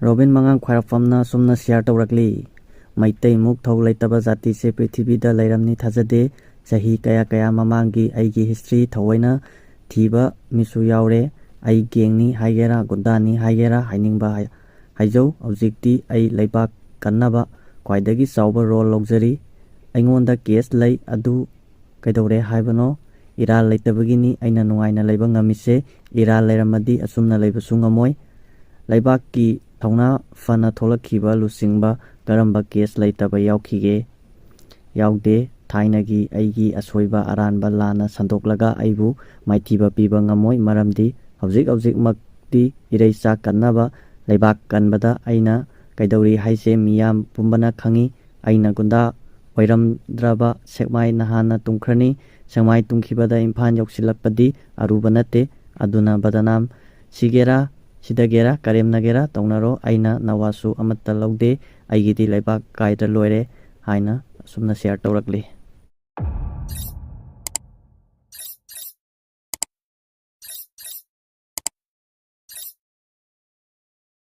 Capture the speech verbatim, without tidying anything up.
Robin ꯃꯉꯥꯡ ꯈ꯭ꯋꯥꯏꯔꯥꯛꯄꯝꯅ ꯑꯁꯨꯝꯅ share ꯇꯧꯔꯛꯂꯤ꯫ ꯃꯩꯇꯩꯃꯨꯛ ꯊꯧ ꯂꯩꯇꯕ ꯖꯥꯇꯤꯁꯦ ꯄ꯭ꯔꯤꯊꯤꯕꯤꯗ ꯂꯩꯔꯝꯅꯤ ꯊꯥꯖꯗꯦ꯫ ꯆꯍꯤ ꯀꯌꯥ ꯀꯌꯥ ꯃꯃꯥꯡꯒꯤ ꯑꯩꯒꯤ ꯍꯤꯁꯇ꯭ꯔꯤ ꯊꯑꯣꯏꯅ ꯊꯤꯕ ꯃꯤꯁꯨ ꯌꯥꯎꯔꯦ꯫ ꯑꯩ ꯒꯦꯡꯅꯤ ꯍꯥꯏꯒꯦꯔꯥ, ꯒꯨꯟꯗꯥꯅꯤ ꯍꯥꯏꯒꯦꯔꯥ, ꯍꯥꯏꯅꯤꯡꯕ ꯍꯥꯏ-, ꯍꯥꯏꯖꯧ꯫ ꯍꯧꯖꯤꯛꯇꯤ ꯑꯩ ꯂꯩꯕꯥꯛ ꯀꯟꯅꯕ ꯈ꯭ꯋꯥꯏꯗꯒꯤ ꯆꯥꯎꯕ ꯔꯣꯜ ꯂꯧꯖꯔꯤ꯫ ꯑꯩꯉꯣꯟꯗ ꯀꯦꯁ ꯂꯩ, ꯑꯗꯨ ꯀꯩꯗꯧꯔꯦ ꯍꯥꯏꯕꯅꯣ? ꯏꯔꯥꯜ ꯂꯩꯇꯕꯒꯤꯅꯤ ꯑꯩꯅ ꯅꯨꯡꯉꯥꯏꯅ ꯂꯩꯕ ꯉꯝꯃꯤꯁꯦ꯫ ꯏꯔꯥꯜ ꯂꯩꯔꯝꯃꯗꯤ ꯑꯁꯨꯝꯅ ꯂꯩꯕꯁꯨ ꯉꯝꯃꯣꯏ꯫ ꯂꯩꯕꯥꯛꯀꯤ ꯊꯧꯅꯥ ꯐꯅ ꯊꯣꯛꯂꯛꯈꯤꯕ ꯂꯨꯆꯤꯡꯕ ꯀꯔꯝꯕ ꯀꯦꯁ ꯂꯩꯇꯕ ꯌꯥꯎꯈꯤꯒꯦ? ꯌꯥꯎꯗꯦ꯫ ꯊꯥꯏꯅꯒꯤ ꯑꯩꯒꯤ ꯑꯁꯣꯏꯕ ꯑꯔꯥꯟꯕ ꯂꯥꯟꯅ ꯁꯟꯗꯣꯛꯂꯒ ꯑꯩꯕꯨ ꯃꯥꯏꯊꯤꯕ ꯄꯤꯕ ꯉꯝꯃꯣꯏ, ꯃꯔꯝꯗꯤ ꯍꯧꯖꯤꯛ ꯍꯧꯖꯤꯛꯃꯛꯇꯤ ꯏꯔꯩꯆꯥ ꯀꯟꯅꯕ, ꯂꯩꯕꯥꯛ ꯀꯟꯕꯗ ꯑꯩꯅ ꯀꯩꯗꯧꯔꯤ ꯍꯥꯏꯁꯦ ꯃꯤꯌꯥꯝ ꯄꯨꯝꯕꯅ ꯈꯪꯏ꯫ ꯑꯩꯅ ꯒꯨꯟꯗꯥ ꯑꯣꯏꯔꯝꯗ꯭ꯔꯕ ꯁꯦꯛꯃꯥꯏ ꯅꯍꯥꯟꯅ ꯇꯨꯝꯈ꯭ꯔꯅꯤ꯫ ꯁꯦꯛꯃꯥꯏ ꯇꯨꯝꯈꯤꯕꯗ ꯏꯝꯐꯥꯜ ꯌꯧꯁꯤꯜꯂꯛꯄꯗꯤ ꯑꯔꯨꯕ ꯅꯠꯇꯦ꯫ ꯑꯗꯨꯅ ꯕꯗꯅꯥꯝ ꯁꯤꯒꯦꯔꯥ, ꯁꯤꯗꯒꯦꯔꯥ, ꯀꯔꯦꯝꯅꯒꯦꯔꯥ ꯇꯧꯅꯔꯣ, ꯑꯩꯅ ꯅꯋꯥꯁꯨ ꯑꯃꯠꯇ ꯂꯧꯗꯦ꯫ ꯑꯩꯒꯤꯗꯤ ꯂꯩꯕꯥꯛ ꯀꯥꯏꯗ ꯂꯣꯏꯔꯦ ꯍꯥꯏꯅ ꯑꯁꯨꯝꯅ ꯁꯤꯌꯥꯔ ꯇꯧꯔꯛꯂꯤ꯫